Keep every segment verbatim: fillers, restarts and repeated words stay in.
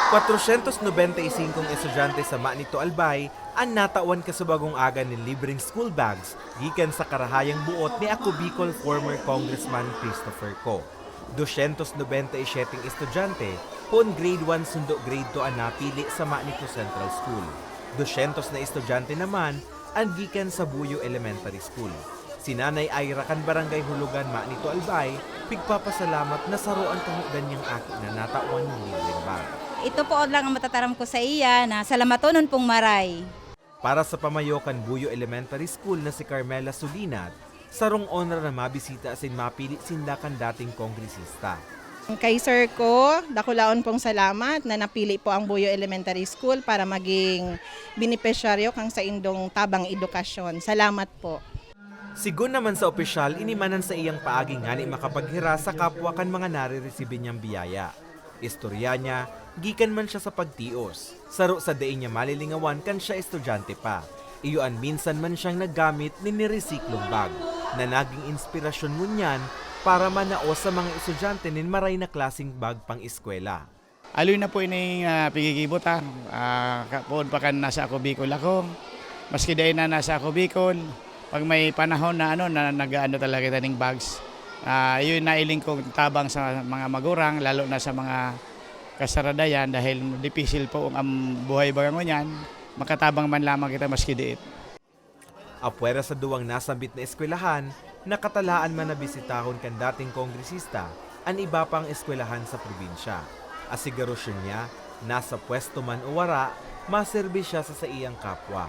Kwatrosyentos nobenta y singkong estudyante sa Manito Albay an natawan kasubagong aga nin libreng school bags gikan sa karahayang buot ni Ako Bicol former Congressman Christopher Co. Dosyentos nobenta y siyete estudyante poon grade one sundo grade two an napili sa Manito Central School. Dosyentos na estudyante naman an gikan sa Buyo Elementary School. Si Nanay Ira kan Barangay Hulugan, Manito Albay, pigpapasalamat na saro an kahudan niyang aki na natawan nin libreng bag. Ito po lang ang matataram ko sa iya na salamatonon pong maray. Para sa pamayo kan Buyo Elementary School na si Carmela Sulinat, sarong onra na mabisita asin mapili sinda kan dating kongresista. Kay Sir Co, dakulaon pong salamat na napili po ang Buyo Elementary School para maging benepisyaryo kan saindong tabang edukasyon. Salamat po. Sigon naman sa opisyal, ini man an saiyang paagi ngani makapaghiras sa kapwa kan mga nareresebe niyang biyaya. Istorya niya, gikan man siya sa pagtios, saro sa dai niya malilingawan kan siya estudyante pa. Iyo an minsan man siyang naggamit nin niresiklong bag, na nagin inspirasyon ngunyan para manao sa mga estudyante nin maray na klaseng bag pang-eskwela. Haloy na po ining, ah, piggigibo ta. Ah, ka-, poon pa kan nasa Ako Bicol ako. Maski dai na nasa Ako Bicol, pag may panahon na ano, na nag-aano talaga kita ning bags. Ah, yun nailing kong tabang sa mga magurang, lalo na sa mga kasaradayan, dahil dipisil po ang buhay baga ngunyan, makatabang man lamang kita maski diit. Apwera sa duwang nasambit na eskwelahan, nakatalaan man na bisitahon kan dating kongresista an iba pang eskwelahan sa probinsya. Asegurasyon niya, nasa pwesto man o wara, maserbi siya sa saiyang kapwa.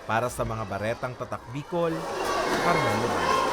Para sa mga baretang Tatak Bicol, Carmelo Bal.